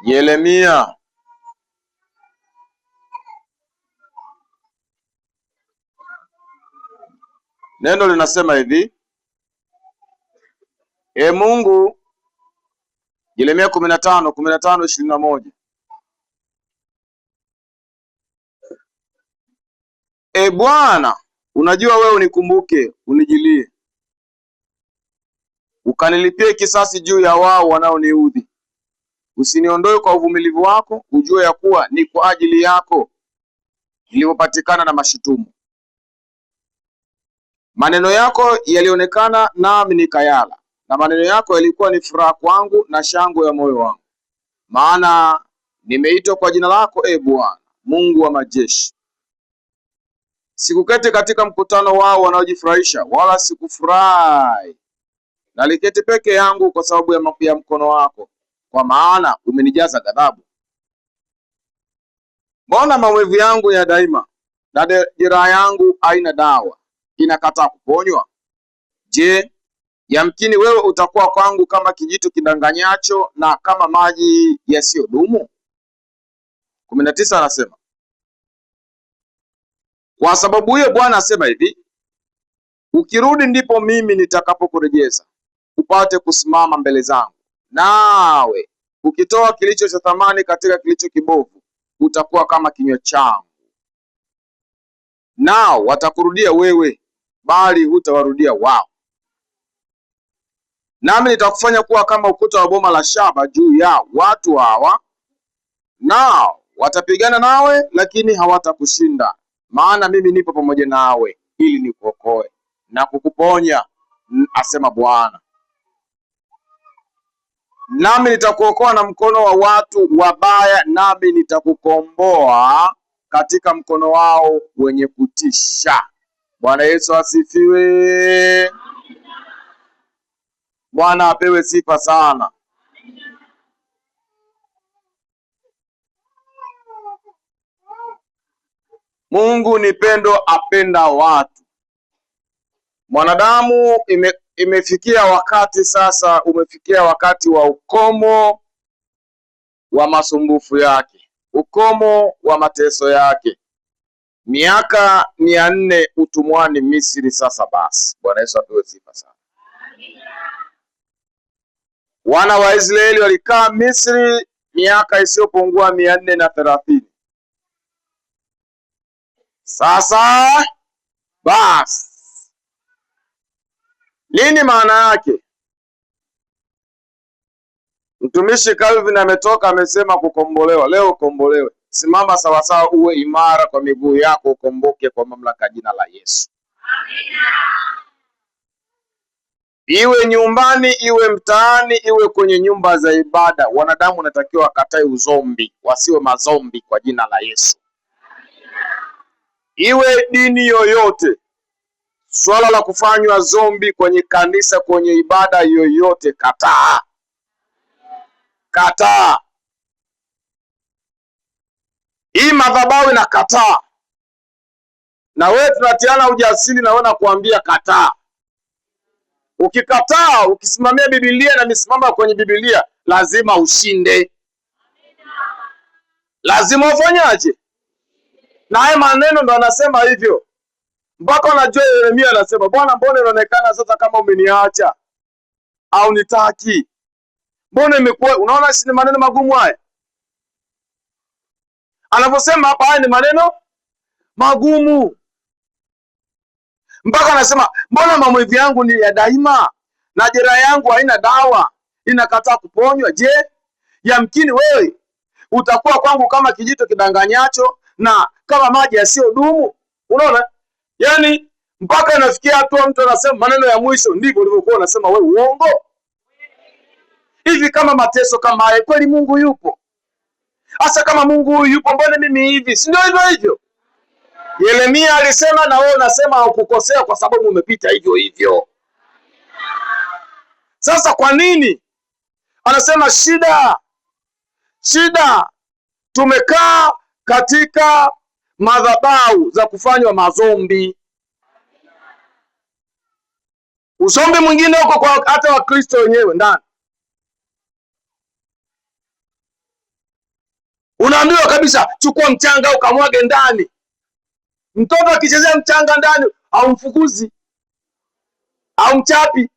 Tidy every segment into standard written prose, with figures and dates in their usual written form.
Yeremia neno linasema hivi: E Mungu, Yeremia 15 15 21. E Bwana, unajua wewe, unikumbuke, unijilie, ukanilipie kisasi juu ya wao wanaoniudhi. Usiniondoe kwa uvumilivu wako, ujue ya kuwa ni kwa ajili yako nilivyopatikana na mashutumu. Maneno yako yalionekana nami nikayala, na maneno yako yalikuwa ni furaha kwangu na shangwe ya moyo wangu, maana nimeitwa kwa jina lako, e Bwana Mungu wa majeshi. Sikuketi katika mkutano wao wanaojifurahisha, wala sikufurahi. Naliketi peke yangu kwa sababu ya mkono wako, kwa maana umenijaza ghadhabu. Mbona maumivu yangu ya daima na jeraha yangu haina dawa, inakataa kuponywa? Je, yamkini wewe utakuwa kwangu kama kijito kidanganyacho na kama maji yasiyodumu? 19 anasema kwa sababu hiyo Bwana asema hivi, ukirudi ndipo mimi nitakapokurejeza upate kusimama mbele zangu, nawe ukitoa kilicho cha thamani katika kilicho kibovu, utakuwa kama kinywa changu, nao watakurudia wewe, bali hutawarudia wao. Nami nitakufanya kuwa kama ukuta wa boma la shaba juu ya watu hawa, nao watapigana nawe, lakini hawatakushinda, maana mimi nipo pamoja nawe ili nikuokoe na kukuponya, asema Bwana. Nami nitakuokoa na mkono wa watu wabaya, nami nitakukomboa katika mkono wao wenye kutisha. Bwana Yesu asifiwe. Bwana apewe sifa sana. Mungu ni pendo, apenda watu. Mwanadamu imefikia wakati sasa, umefikia wakati wa ukomo wa masumbufu yake, ukomo wa mateso yake. Miaka 400 utumwani Misri. Sasa basi, Bwana Yesu apewe sifa sana. Wana wa Israeli walikaa Misri miaka isiyopungua 430. Sasa basi, nini maana yake? Mtumishi Calvin ametoka amesema kukombolewa. Leo ukombolewe, simama sawasawa, uwe imara kwa miguu yako, ukomboke kwa mamlaka jina la Yesu. Amina. Iwe nyumbani, iwe mtaani, iwe kwenye nyumba za ibada, wanadamu wanatakiwa wakatae uzombi, wasiwe mazombi kwa jina la Yesu. Iwe dini yoyote, swala la kufanywa zombi kwenye kanisa, kwenye ibada yoyote, kataa, kataa. Hii madhabahu inakataa, na wewe tunatiana ujasiri na wewe nakuambia kataa. Ukikataa, ukisimamia Biblia na misimamo kwenye Biblia, lazima ushinde, lazima ufanyaje? Na haya maneno ndo anasema hivyo mpaka unajua Yeremia anasema, Bwana, mbona inaonekana sasa kama umeniacha au nitaki? Mbona imekuwa? Unaona, si ni maneno magumu haya anavyosema hapa. Haya ni maneno magumu, mpaka anasema mbona maumivu yangu ni ya daima na jeraha yangu haina dawa, inakataa kuponywa. Je, yamkini wewe utakuwa kwangu kama kijito kidanganyacho na kama maji yasiyodumu? Unaona, yaani mpaka inafikia hatua mtu anasema maneno ya mwisho, ndivyo ulivyokuwa unasema wewe uongo. Hivi kama mateso kama haya, kweli Mungu yupo? Hasa kama Mungu huyu yupo, mbona mimi hivi? Si ndio hivyo hivyo? Yeremia alisema na wewe unasema hukukosea kwa sababu umepita hivyo hivyo. Sasa kwa nini anasema shida shida? Tumekaa katika madhabahu za kufanywa mazombi. Uzombi mwingine huko kwa hata Wakristo wenyewe ndani. Unaambiwa kabisa chukua mchanga ukamwage ndani. Mtoto akichezea mchanga ndani haumfukuzi, haumchapi.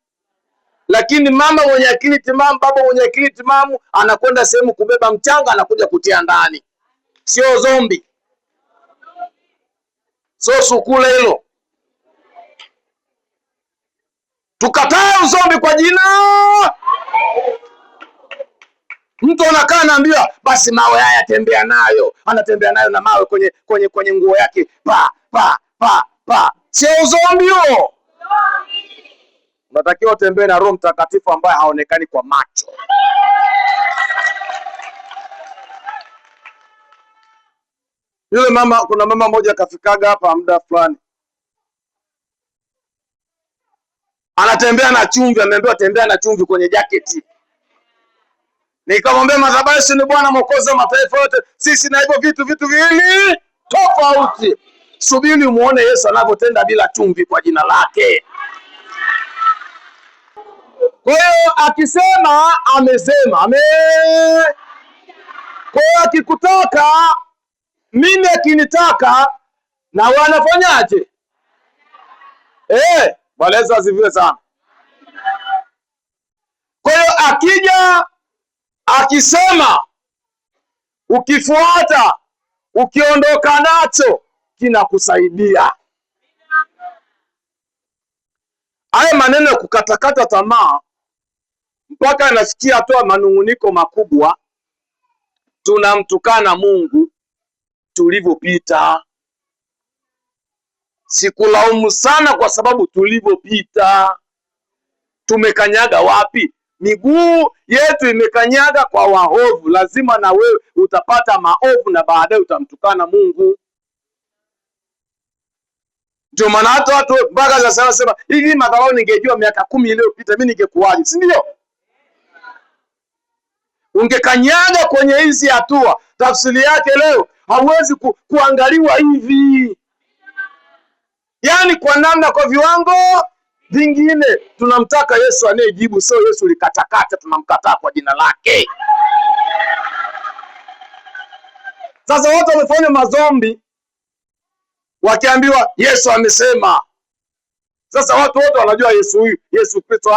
Lakini mama mwenye akili timamu, baba mwenye akili timamu anakwenda sehemu kubeba mchanga, anakuja kutia ndani. Sio zombi, sio sukule hilo. Tukatae uzombi kwa jina. Mtu anakaa anaambiwa, basi mawe haya tembea nayo, anatembea nayo na mawe kwenye kwenye kwenye nguo yake, pa pa pa pa. Sio uzombi huo? Unatakiwa utembee na Roho Mtakatifu ambaye haonekani kwa macho. Yule mama, kuna mama mmoja akafikaga hapa muda fulani, anatembea na chumvi, ameambiwa tembea na chumvi kwenye jaketi. Nikamwambia madhabahu Yesu ni Bwana Mwokozi wa mataifa yote, sisi na hivyo vitu viwili tofauti. Subiri muone Yesu anavyotenda bila chumvi kwa jina lake. Kwa hiyo akisema amesema, ame. Kwa hiyo akikutaka mimi, akinitaka na wanafanyaje? Bwana Yesu asifiwe sana. Kwa hiyo akija akisema, ukifuata, ukiondoka nacho kinakusaidia. Haya maneno ya kukatakata tamaa mpaka anafikia hatua manung'uniko makubwa, tunamtukana Mungu tulivyopita. Sikulaumu sana kwa sababu tulivyopita, tumekanyaga wapi? Miguu yetu imekanyaga kwa waovu. Lazima na wewe utapata maovu na baadaye utamtukana Mungu. Ndio maana hata watu mpaka sasa wanasema hivi, madhabahu ningejua miaka 10 iliyopita mimi ningekuwaje, si ndio? Ungekanyaga kwenye hizi hatua, tafsiri yake leo hauwezi kuangaliwa hivi, yaani kwa namna, kwa viwango vingine. Tunamtaka Yesu anayejibu, sio Yesu likatakata, tunamkataa kwa jina lake. Sasa watu wamefanya mazombi wakiambiwa Yesu amesema. Sasa watu wote wanajua Yesu huyu, Yesu Kristo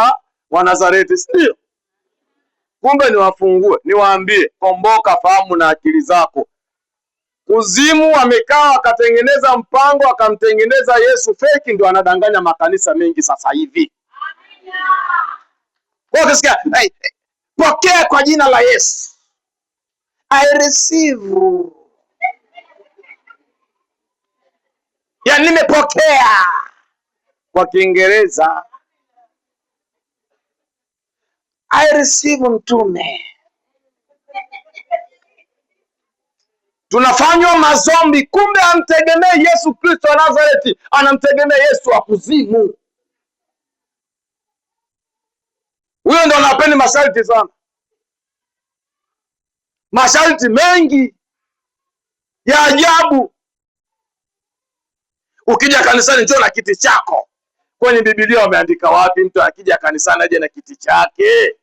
wa Nazareti, si ndio? Kumbe niwafungue, niwaambie, komboka fahamu na akili zako. Kuzimu wamekaa wakatengeneza mpango, akamtengeneza Yesu feki, ndio anadanganya makanisa mengi sasa hivi. Kwa ukisikia hey, hey, pokea kwa jina la Yesu, I receive, ya nimepokea kwa Kiingereza I receive mtume. Tunafanywa mazombi, kumbe amtegemee Yesu Kristo wa Nazareti, anamtegemea Yesu wa kuzimu. Huyo ndo anapenda masharti sana, masharti mengi ya ajabu. Ukija kanisani njoo na kiti chako. Kwenye Biblia wameandika wapi mtu akija kanisani aje na kiti chake?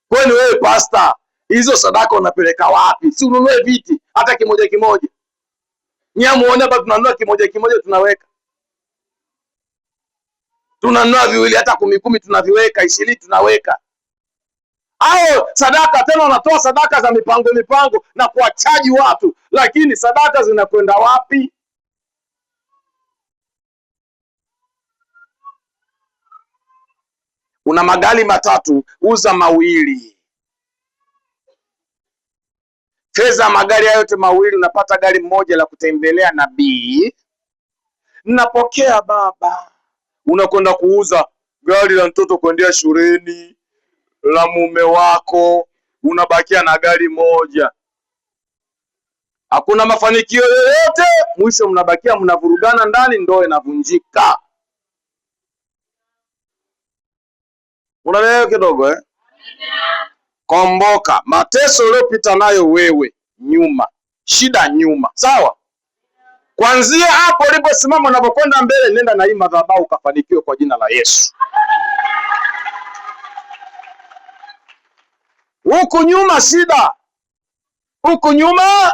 Kwani wewe pasta, hizo sadaka unapeleka wapi? Si ununue viti hata kimoja kimoja. Nyamuone hapa tunanunua kimoja kimoja tunaweka. Tunanunua viwili hata 10 10 tunaviweka, 20 tunaweka. Au sadaka tena wanatoa sadaka za mipango mipango na kuwachaji watu, lakini sadaka zinakwenda wapi? Una magari 3, uza 2. Fedha magari hayo yote 2, unapata gari moja la kutembelea nabii. Napokea baba. Unakwenda kuuza gari la mtoto kuendea shuleni, la mume wako, unabakia na gari moja. Hakuna mafanikio yoyote, mwisho mnabakia mnavurugana ndani, ndoa inavunjika. Unaelewa kidogo eh? Komboka mateso uliyopita nayo wewe nyuma, shida nyuma, sawa? Kuanzia hapo uliposimama, unapokwenda mbele, nenda na hii madhabahu ukafanikiwe kwa jina la Yesu. Huku nyuma shida, Huku nyuma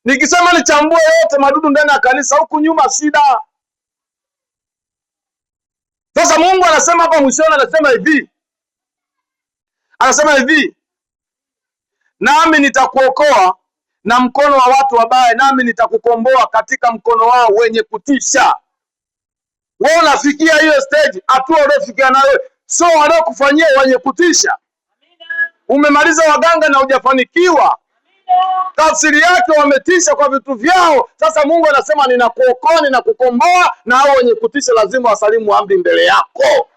nikisema nichambue yote madudu ndani ya kanisa, huku nyuma shida. Sasa Mungu anasema hapa mwishoni, anasema hivi, anasema hivi, nami nitakuokoa na mkono wa watu wabaya, nami nitakukomboa katika mkono wao wenye kutisha. Wewe unafikia hiyo stage, hatua uliofikia nayo sio waliokufanyia wenye kutisha. Umemaliza waganga na hujafanikiwa, tafsiri yake wametisha kwa vitu vyao. Sasa Mungu anasema ninakuokoa, ninakukomboa, na hao wenye kutisha lazima wasalimu amri mbele yako.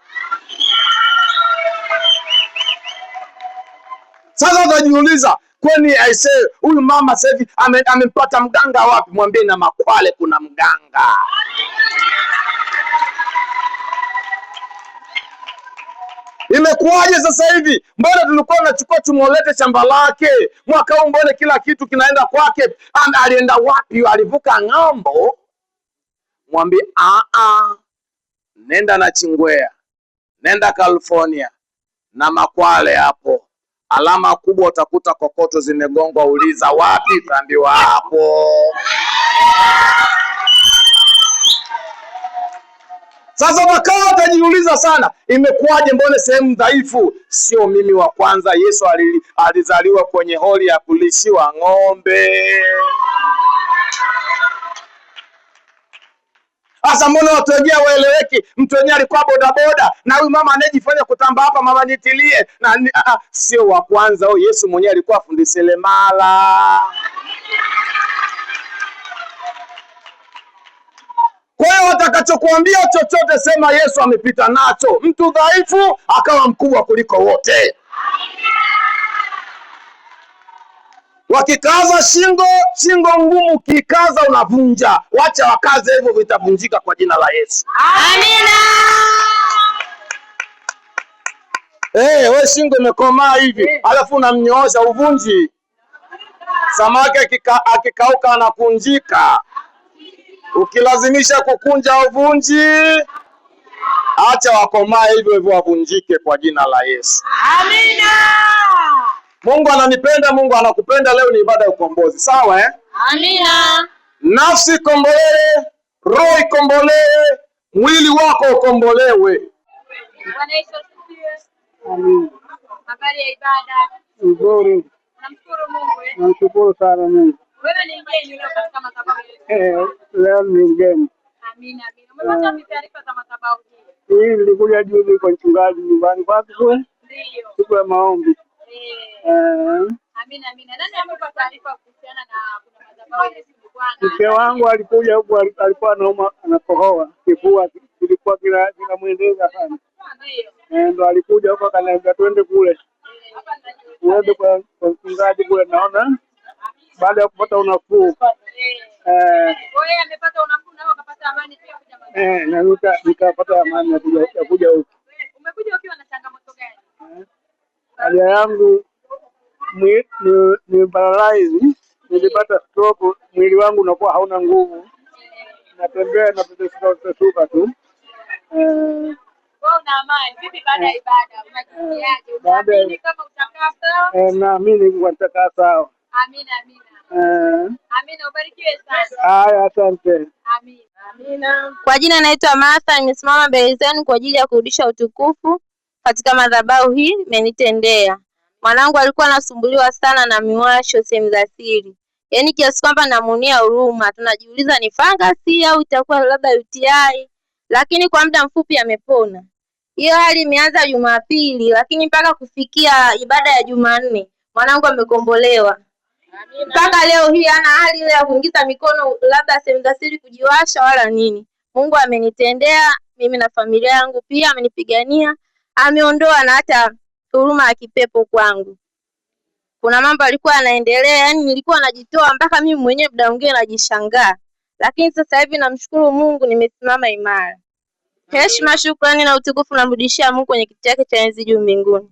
Sasa utajiuliza, kwani aisee, huyu mama sasa hivi amempata mganga wapi? Mwambie na Makwale kuna mganga. Imekuwaje sasa hivi? Mbona tulikuwa tunachukua tumolete shamba lake, mwaka huu mbona kila kitu kinaenda kwake? Alienda wapi? Alivuka ng'ambo? Mwambie nenda na Chingwea, nenda California na Makwale hapo, alama kubwa utakuta kokoto zimegongwa. Uliza wapi, utaambiwa hapo. Sasa wakawa watajiuliza sana, imekuwaje? Mbone sehemu dhaifu? Sio mimi wa kwanza. Yesu alizaliwa kwenye holi ya kulishiwa ng'ombe. Sasa mbona watu wenyewe waeleweki? Mtu wenyewe alikuwa bodaboda na huyu mama anayejifanya kutamba hapa, mama nitilie na sio wa kwanza. Huyu Yesu mwenyewe alikuwa fundi seremala. Kwa hiyo watakachokuambia chochote, sema Yesu amepita nacho. Mtu dhaifu akawa mkubwa kuliko wote. Wakikaza shingo, shingo ngumu, ukikaza unavunja. Wacha wakaze hivyo, vitavunjika kwa jina la Yesu. Amina. We shingo imekomaa hivi, alafu unamnyoosha uvunji. Samaki akikauka anakunjika. Ukilazimisha kukunja uvunji. Acha wakomaa hivyo hivyo wavunjike kwa jina la Yesu. Amina. Mungu ananipenda, Mungu anakupenda. Leo ni ibada ya ukombozi, sawa eh? Amina. Nafsi ikombolewe, roho ikombolewe, mwili wako ukombolewe. Bwana Yesu asifiwe. Amina. Habari ya ibada. Nzuri, Namshukuru Mungu eh. namshukuru sana Mungu. Wewe ni mgeni leo katika madhabahu yetu. Leo ni mgeni. Amina, amina. Umepata wapi taarifa za madhabahu hii? Hii nilikuja juzi kwa mchungaji nyumbani kwake kule, Ndio. siku ya maombi. Amina, amina. Nani amekupa taarifa kuhusiana na kuna madhabahu ya Yesu ni Bwana? Mke wangu alikuja huku, alikuwa anauma, anakohoa, kifua kilikuwa kinamwendeza sana. Ndio. Ndo alikuja huku akaniambia twende kule, uende kwa mchungaji kule, naona baada ya kupata unafuu. Kwa hiyo amepata unafuu na akapata amani pia kuja madhabahu. Na nikapata amani ya kuja huku. Umekuja ukiwa na changamoto gani? Hali yangu ni paralyze, nilipata stroke, mwili wangu unakuwa hauna nguvu, natembea na pepesuka tu. Wewe una amani vipi baada ya ibada? Unajisikiaje? Unaamini kama utakaa sawa? Naamini kwa nitakaa sawa. Amina, amina. Amina, ubarikiwe sana. Haya, asante. Amina. Amina. Kwa jina naitwa Martha, nimesimama mbele zenu kwa ajili ya kurudisha utukufu katika madhabahu hii imenitendea. Mwanangu alikuwa anasumbuliwa sana na miwasho sehemu za siri, yaani kiasi kwamba namuonea huruma. Tunajiuliza ni fangasi au itakuwa labda UTI, lakini kwa muda mfupi amepona. Hiyo hali imeanza Jumapili, lakini mpaka kufikia ibada ya Jumanne mwanangu amekombolewa. Mpaka leo hii hana hali ile ya kuingiza mikono labda sehemu za siri kujiwasha wala nini. Mungu amenitendea mimi na familia yangu, pia amenipigania, ameondoa na hata huruma ya kipepo kwangu. Kuna mambo alikuwa yanaendelea, yani nilikuwa najitoa mpaka mimi mwenyewe muda mwingine najishangaa, lakini sasa hivi namshukuru Mungu, nimesimama imara. Heshima, shukrani na utukufu namrudishia Mungu kwenye kiti chake cha enzi juu mbinguni.